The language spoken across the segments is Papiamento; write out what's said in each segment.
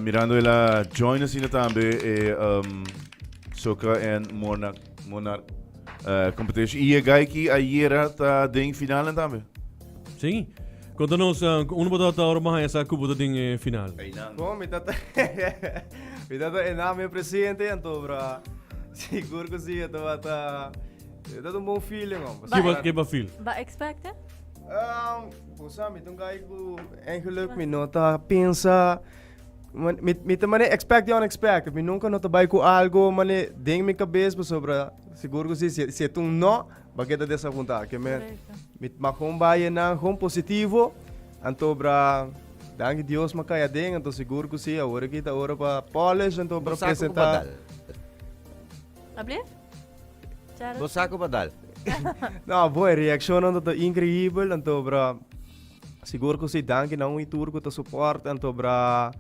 Mirando el a join asina tambe e Soca en Monarch, Monarch competition. Y e guy ki ayera ta den finalen tambe. Sí. Conta nos, unda bo ta ora bo haña sa cu bo ta den e final? Bon, mi tata, mi tata e name presente, anto bra, sigur cu si, e tabata, e tabata un bon feeling, hombre. Ke ba, ke ba feel? Ba expecte? Bo sa, mi ta un guy cu eigenlijk mi no ta pensa, mi, mi ta mane expect the unexpected, mi nunca no ta bai cu algo mane den mi cabes pasobra sigur cu si, si, si e ta un no, Ba keda desapuntá. Ke men mi ma kon bai enan kon positivo. Anto bra danki Dios ma kai aden. Anto sigur ku si awor aki ta ora pa polish anto bra Bo sa ku presentá. badal. Ablief? Charles? Bo sa ku badal. No, bo e reakshonnan ta inkreibel. Anto bra sigur ku si danki na un i tur ku ta support. Anto bra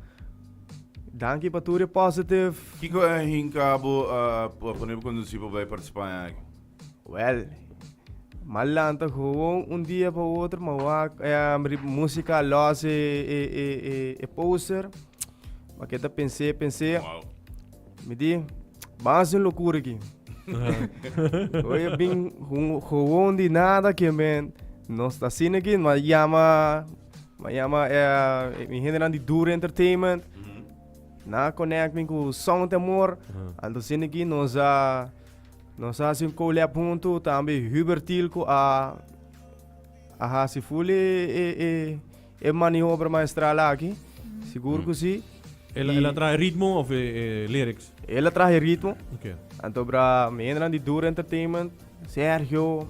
danki pa tur e positive. Kiko a hinka bo pa pone bo kondusí pa bai partisipá en aki? Well, m'a lanta gewoon un dia pa otro, m'a wak riba músika los e e e e e poster. M'a keda pens'é, pens'é. Wow. Mi di, ban hasi un lokura aki. Oye, bin gewoon di nada ke men nos ta asina aki, m'a yama, m'a yama mi hendenan di Duro Entertainment. Nan a connect mi ku Sound Amor. Anto asina aki nos a Nos a hasi un collab huntu, tambe Hubert Thiel ku a a hasi full e e e e maniobra maestral aki. Sigur ku si. El el a traha e ritmo of e e lyrics? El a traha e ritmo. Ok. Anto bra mi hendenan di Duro Entertainment, Sergio,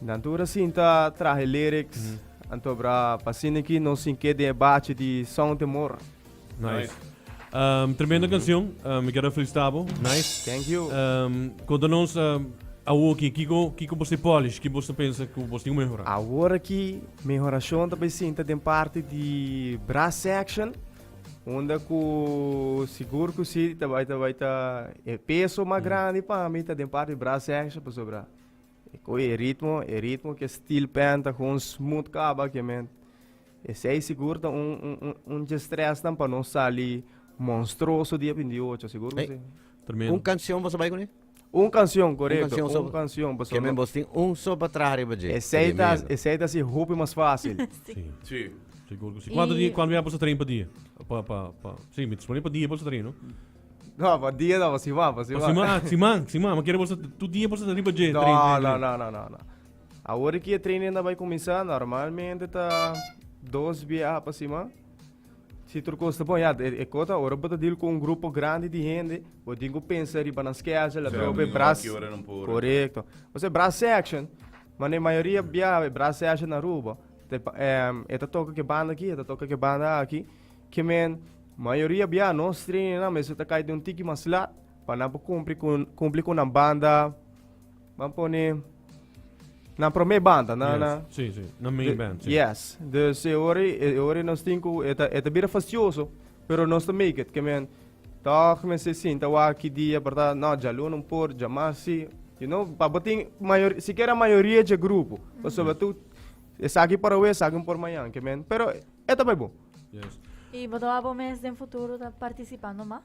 nan tur a sinta traha e lyrics. Anto bra pa asina aki nos sin ke den e bachi di Sound Temor. Nice. Tremendo canción. Mi quiero felicita bo. Nice. Thank you. Conta nos awor aki, kiko, kiko bo ta polish, kiko bo ta pensa ku bo tin ku mehora? Awor aki mehorashon ta bai sinta den parti di brass section, unda ku sigur ku si ta bai ta bai ta e peso mas grandi pa mi ta den parti di brass section pasobra e koe e ritmo, e ritmo ke steel pan ta gewoon smooth kaba ke men. Esei sigur ta un un un un dje stressnan pa no sali monstruoso dia 28, sigur ku Ey. si. Tremendo. Un canción boso bai kuné? Un canción, korekto, Un canción un so. canción, Ke pasobra men bos tin un so pa traha riba dje. esei ta Tremendo. esei ta hasi hopi mas fácil. Sí. Sí. Sigur ku sí. Kuantu I- dia, kuantu bia boso train pa dia? Pa, pa, pa, sí, mi ta supone pa dia boso train, no? No, pa dia no, pa siman, pa Pa siman. siman, ah, siman, siman. Ma kere boso, tur dia boso ta riba dje, No, train, train, no, train. no, no, no, no. Awor ki e training ta bai kuminsá, normalmente ta dos biaha pa siman. Si tur kos ta bon, ya, e kos ta ora bo ta deal ku un grupo grandi di hende, bo tin ku pensa riba nan schedule, Sí, atrobe bo brass, ki ora nan por. korekto. Osea brass section, mane mayoria biaha e brass section na Aruba, te pa e ta toka ke banda aki, e ta toka ke banda aki, ke men mayoria biaha nos trainingnan mester ta kai den un tiki mas lat pa nan por kumpli ku kumpli ku nan banda. Ban pone nan promé banda, na Yes. na Sí, sí. Na main de- band, sí. Yes. Dus e ora e ora nos tin ku e ta e ta bira fastioso, pero nos ta make it. Ke men tòg mester sinta wak ki dia por ta no djaluna un por, djamas si. You know, pa bo tin mayor sikiera mayoria dje grupo. Pasobra tu esaki por awe, esaki un por mañan. Ke men, pero e ta bai bon. Yes. I bo ta wak bo mes den futuro ta partisipando mas?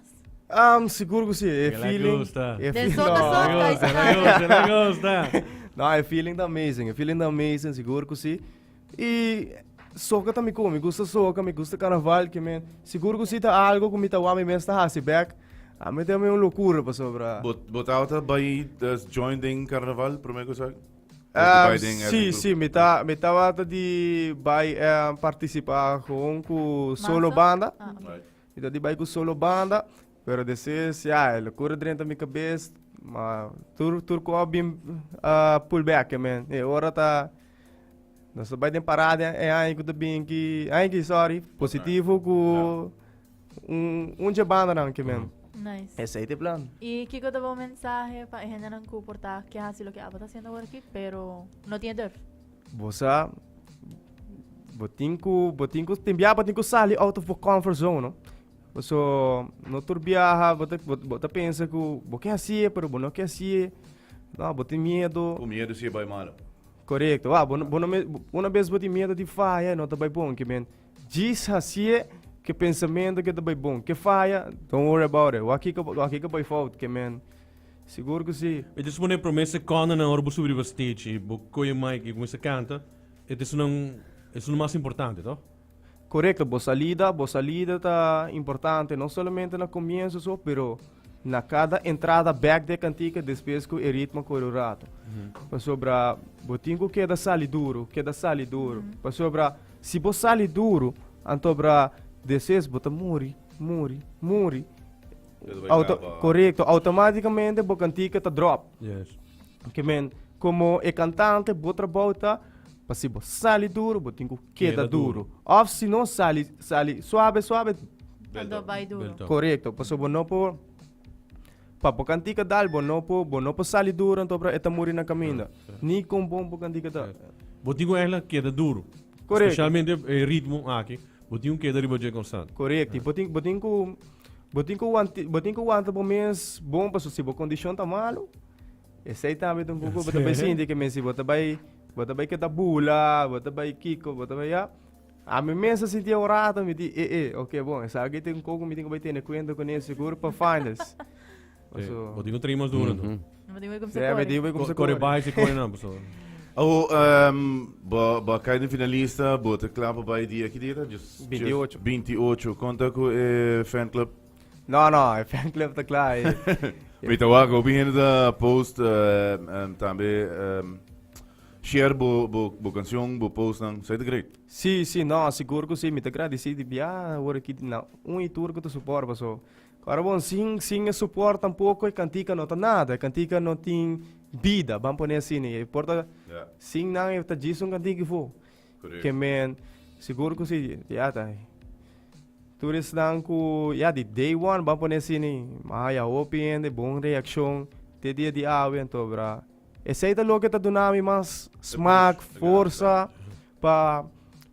Sigur ku si, e La feeling. gusta. E Den feeling. soca No. soca La gusta, la gusta, la gusta. No, e feeling ta amazing, e feeling ta amazing, sigur ku si. I soca ta mi ko, mi gusta soca, mi gusta carnaval, ke men sigur ku si ta algo ku mi ta wak mi mes ta hasi bek. A mi ta un lokura pasobra. Bo bo tabata bai join den carnaval prome ku esaki? Bai den Si, grupo? si, mi ta mi tabata di bai participa gewoon ku solo Masa? banda. Ah, ok. Right. Mi ta di bai ku solo banda, pero despues ya e lokura drenta mi kabes, ma tur tur ku a bin pull back man. E ora ta nos ta bai den parada e aña ku ta bin ki aña ki sorry positivo ku un un dje bandanan ke men. Nice. Esei ta e plan. I kiko ta bo mensahe pa e hendenan ku por ta ke hasi loke abo ta hasiendo awor aki, pero no tin e durf? Bo sa, bo tin ku, bo tin ku, tin biaha bo tin ku sali out of bo comfort zone, no? Paso, no tur biaha bo ta, bo, bo ta pensa ku bo ke hasié, pero bo no ke hasié. No, bo tin miedo. Ku miedo si e bai malo. Korekto. Wa, bo no, bo no me, una bes bo tin miedo di faya, no ta bai bon, ke men djis hasié. Ku pensamentu ku ta bai bon. Ke faya, don't worry about it. Wak kiko, wak kiko bai fout, ke men. Sigur ku si. E ta supone prome secondanan ora bo subi riba stage y bo coge mic y cuminsa canta, e ta esunnan, esun mas importante, toch? Korekto, bo salida, bo salida ta importante, no solamente na komienso so, pero na kada entrada bek den kantika despues ku e ritmo kore un rato. Pasobra bo tin ku keda sali duru, keda sali duru. Pasobra si bo sali duru, antobra despues bo ta muri, muri, muri. Auto, korekto, automatikamente bo kantika ta drop. Yes. Ke men, komo e kantante bo trabou ta pa si bo sali duru, bo tin ku Keda duro. Of si no sali sali suave suave. Anto bai duro. Korekto, pasobra bo no por pa bo kantika dal bo no por bo no por sali duro anto e ta muri na kaminda. Ni kon bon bo kantika ta. Bo tin ku eigenlijk keda duro. Korekto. Spesialmente e ritmo aki, bo tin ku keda riba dje konstant. Korekto, i bo tin bo tin ku bo tin ku wanta bo tin ku wanta bo mes bon pasobra si bo kondishon ta malu Esei tambe ta un poco, bo ta bai sinti ke men si bo ta bai, bo ta bai keda bula, bo ta bai kiko, bo ta bai ya. Ami mes a sinti un rato, mi di, e, e, ok, bon, esaki ta un koko mi tin ku bai tene kuenta kuné sigur pa finals. Sí, bo tin ku train mas duro anto. Bo tin ku bai kumsa Sí, mi kore. tin ku bai kumsa Kore kore. bai si kore nan, pasobra. Awo, bo, bo a kai den finalista, bo ta kla pa bai dia, ki dia ta? Just, 28. 28. Konta ku e fan club? No, no, e fan club ta kla. E, Mi ta wak, hopi hende ta post tambe share bo, bo, bo cancion, bo postnan. Esei ta great. Sí, sí, no, sigur ku sí. Mi ta gradisí di bia awor aki na un i tur ku ta support paso. Ora bon, sin, sin e support tampoko e kantika no ta nada. E kantika no tin bida, ban pone asina. E por ta, Ja. sin nan e ta djis un kantika afó. Correcto. Ke men, sigur ku sí, ya ta. Tur esnan ku ya di day one ban pone asina ma haya hopi hende bon reakshon te dia di awe anto bra esei ta loke ta duna mi mas smak forsa pa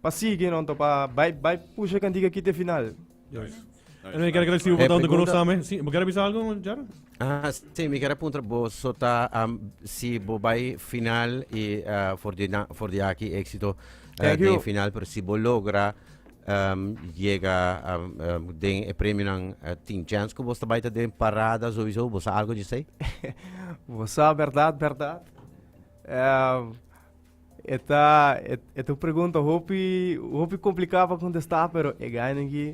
pa sigui no anto pa bai bai pusha e kantika aki te final. Juist. En mi quier agradeci bo tanto con nos tambe. Sí, bo quier bisa algo, Jared? Ah, sí, mi quier puntra bo so ta um, si bo bai final y uh, for di na, for di aki éxito uh, Thank den you. final, pero si bo logra Yega den e premionan tin chance ku bos ta bai ta den parada sowieso? Bo sa algo djesei? Bo sa berdad berdad? E ta e ta un pregunta hopi hopi kompliká pa kontestá pero e gainan aki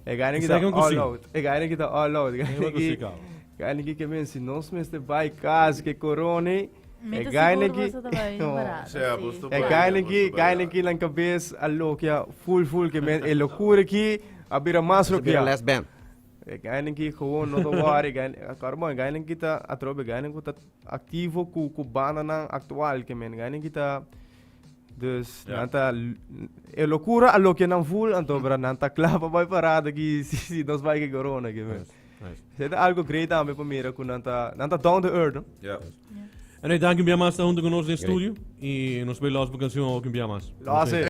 e gainan aki ta all out e gainan aki ta all out e gainan aki e gainan aki ke men si nos mester bai kas ke korona Mi E ta gainan sigur ki boso ta bai no. parada, Sea, sí. boso ta E bai, gainan boso ki, ta bai, gainan ja. ki nan kabes a lokia full full ke men e lokura ki a bira mas Boso bira lokia. last band. E gainan ki gewoon no ta worry, gain, kor bon, e gainan ki ta atrobe gainan ku ta aktivo ku ku bandanan aktual ke men gainan ki ta dus Ja. nan ta e lokura a lokia nan full anto bra nan ta kla pa bai parada ki si si nos bai ke corona ke men. Nice, nice. Esei ta algo great tambe pa mira ku nan ta nan ta down to earth no. Ja. En hey, dank un bia mas ta hunto cu nos den studio. Y nos bay los pa cancion ook un bia mas. Lo hace.